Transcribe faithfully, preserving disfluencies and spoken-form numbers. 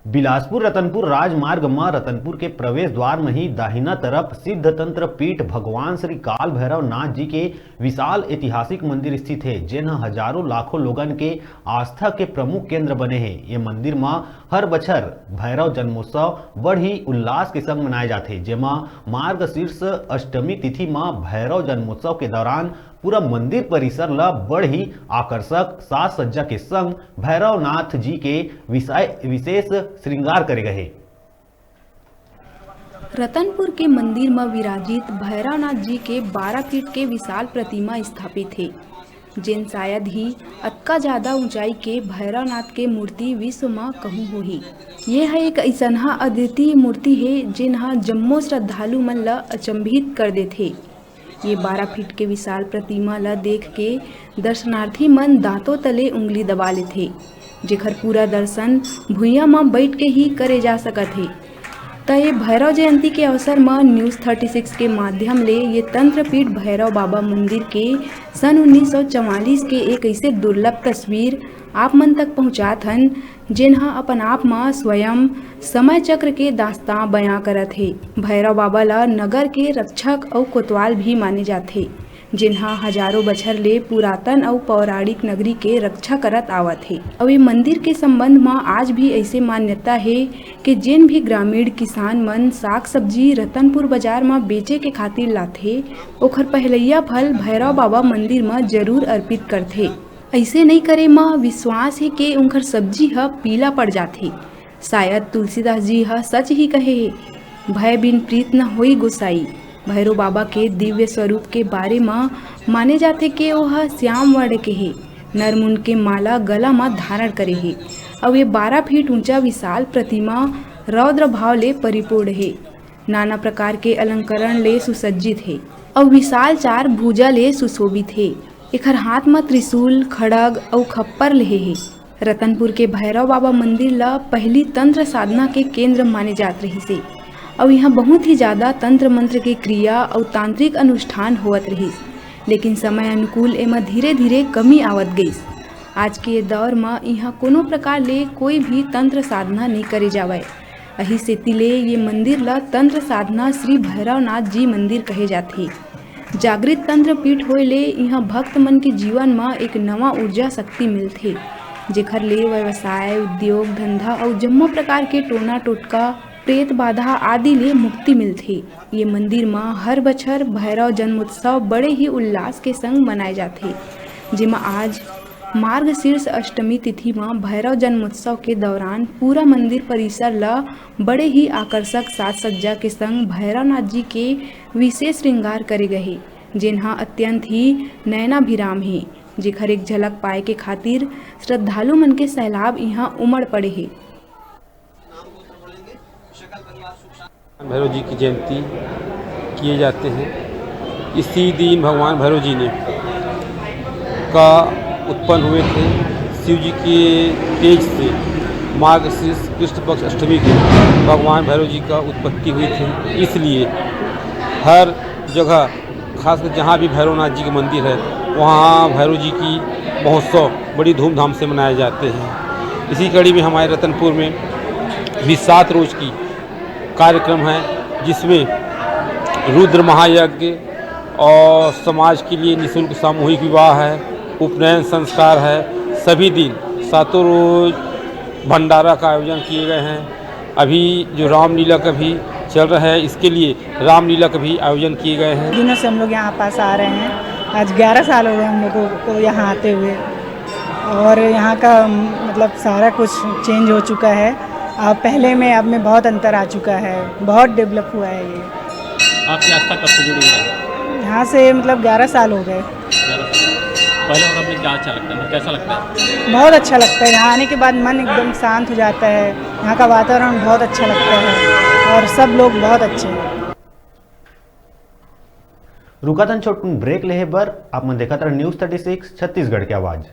बिलासपुर रतनपुर राजमार्ग म रतनपुर के प्रवेश द्वार म ही दाहिना तरफ सिद्ध तंत्र पीठ भगवान श्री काल भैरव नाथ जी के विशाल ऐतिहासिक मंदिर स्थित हे, जेन ह हजारों लाखों लोगन के आस्था के प्रमुख केंद्र बने हे। ये मंदिर म हर बछर भैरव जन्मोत्सव बड़ ही उल्लास के संग मनाए जाथे, जेमा मार्गशीर्ष अष्टमी तिथि म भैरव जन्मोत्सव के दौरान पूरा मंदिर परिसर ल बड़ ही आकर्षक साज सज्जा के संग भैरवनाथ जी के विषय, विशेष श्रृंगार करे गए हे। रतनपुर के मंदिर म विराजित भैरवनाथ जी के बारह फीट के विशाल प्रतिमा स्थापित हे, जेन शायद ही अतका ज्यादा ऊंचाई के भैरवनाथ के मूर्ति विश्व म कहूं होही। ये ह एक अइसनहा अद्वितीय मूर्ति हे, जेन ह जम्मो श्रद्धालु मन ल अचंभित कर देथे। ये बारह फीट के विशाल प्रतिमा ल देख के दर्शनार्थी मन दांतों तले उंगली दबा लेथे, जेखर पूरा दर्शन भुइयां म बइठ के ही करे जा सकत हे। त ये भैरव जयंती के अवसर म न्यूज़ थर्टी सिक्स के माध्यम ले ये तंत्रपीठ भैरव बाबा मंदिर के सन उन्नीस सौ चवालीस के एक ऐसे दुर्लभ तस्वीर आप मन तक पहुंचात हन, जेन ह अपन आप म स्वयं समय चक्र के दास्तां बयां करत हे। भैरव बाबा ल नगर के रक्षक अउ कोतवाल भी माने जाथे, जेन ह हजारों बछर ले पुरातन अउ पौराणिक नगरी के रक्षा करत आवत हे। अउ ये मंदिर के संबंध म आज भी ऐसे मान्यता हे कि जेन भी ग्रामीण किसान मन साग सब्जी रतनपुर बाजार म बेचे के खातिर लाथे, ओखर पहलैया फल भैरव बाबा मंदिर म जरूर अर्पित करथे। अइसे नइ करे म विश्वास हे के उंखर सब्जी ह पीला पड़ जाथे। शायद तुलसीदास जी ह सच ही कहे हे, "भय बिन प्रीत न होई गोसाई।" भैरव बाबा के दिव्य स्वरूप के बारे म माने जाथे के ओह श्याम वर्ण के हे, नरमुन के माला गला म धारण करे हे, अउ ये बारह फीट ऊंचा विशाल प्रतिमा रौद्र भाव ले परिपूर्ण हे। नाना प्रकार के अलंकरण ले सुसज्जित हे अउ विशाल चार भुजा ले सुशोभित हे। एखर हाथ म त्रिशूल, खड़ग अउ खप्पर लेहे हे। रतनपुर के भैरव बाबा मंदिर ल पहिली तंत्र साधना के केंद्र माने जात रहिस हे अउ इहां बहुत ही ज्यादा तंत्र मंत्र के क्रिया अउ तांत्रिक अनुष्ठान होवत रहिस, लेकिन समय अनुकूल एमा धीरे-धीरे कमी आवत गइस। आज के दौर म इहां कोनो प्रकार ले कोई भी तंत्र साधना नइ करे जावय। अही सेती ले ये मंदिर ल तंत्र साधना श्री भैरवनाथ जी मंदिर कहे जाथे। जागृत तंत्र पीठ होए ले इहां भक्त मन के जीवन म एक नवा ऊर्जा शक्ति मिलथे, जेखर ले व्यवसाय, उद्योग, धंधा अउ जम्मो प्रकार के टोना टोटका, प्रेत बाधा आदि ले मुक्ति मिलथे। ये मंदिर म हर बछर भैरव जन्मोत्सव बड़े ही उल्लास के संग मनाए जाथे, जेमा आज मार्गशीर्ष अष्टमी तिथि म भैरव जन्मोत्सव के दौरान पूरा मंदिर परिसर ल बड़े ही आकर्षक साज सज्जा के संग भैरवनाथ जी के विशेष श्रृंगार करे गए हे, जेन ह अत्यंत ही नयनाभिराम हे, जेखर एक झलक पाए के खातिर श्रद्धालु मन के सैलाब इहां उमड़ पड़े हे। भैरव जी की जयंती किए जाते हैं। इसी दिन भगवान भैरव जी ने का उत्पन्न हुए थे। शिव जी के तेज से मार्गशीर्ष कृष्ण पक्ष अष्टमी को भगवान भैरव जी का उत्पत्ति हुई थी, इसलिए हर जगह, खासकर जहाँ भी भैरवनाथ जी के मंदिर है, वहाँ भैरव जी की महोत्सव बड़ी धूमधाम से मनाए जाते हैं। इसी कड़ी में हमारे रतनपुर में भी सात रोज की कार्यक्रम है, जिसमें रुद्र महायज्ञ और समाज के लिए निशुल्क सामूहिक विवाह है, उपनयन संस्कार है। सभी दिन सातों रोज भंडारा का आयोजन किए गए हैं। अभी जो रामलीला का भी चल रहा है, इसके लिए रामलीला का भी आयोजन किए गए हैं। दिनों से हम लोग यहाँ पास आ रहे हैं, आज ग्यारह साल हो गए हम लोगों को यहाँ आते हुए, और यहाँ का, मतलब, सारा कुछ चेंज हो चुका है। अब पहले में, अब में बहुत अंतर आ चुका है, बहुत डेवलप हुआ है ये। आपकी आस्था कब से जुड़ी हुई है? यहाँ से, मतलब, ग्यारह साल हो गए। ग्यारह साल। पहले और अब में क्या अच्छा लगता है, मतलब, कैसा लगता है? बहुत अच्छा लगता है, यहाँ आने के बाद मन एकदम शांत हो जाता है, यहाँ का वातावरण बहुत अच्छा लगता है और सब लोग बहुत अच्छे हैं। रुकत हन छोटकुन ब्रेक लेहे बर, आप मन देखत रहव न्यूज़ थर्टी सिक्स छत्तीसगढ़ के आवाज।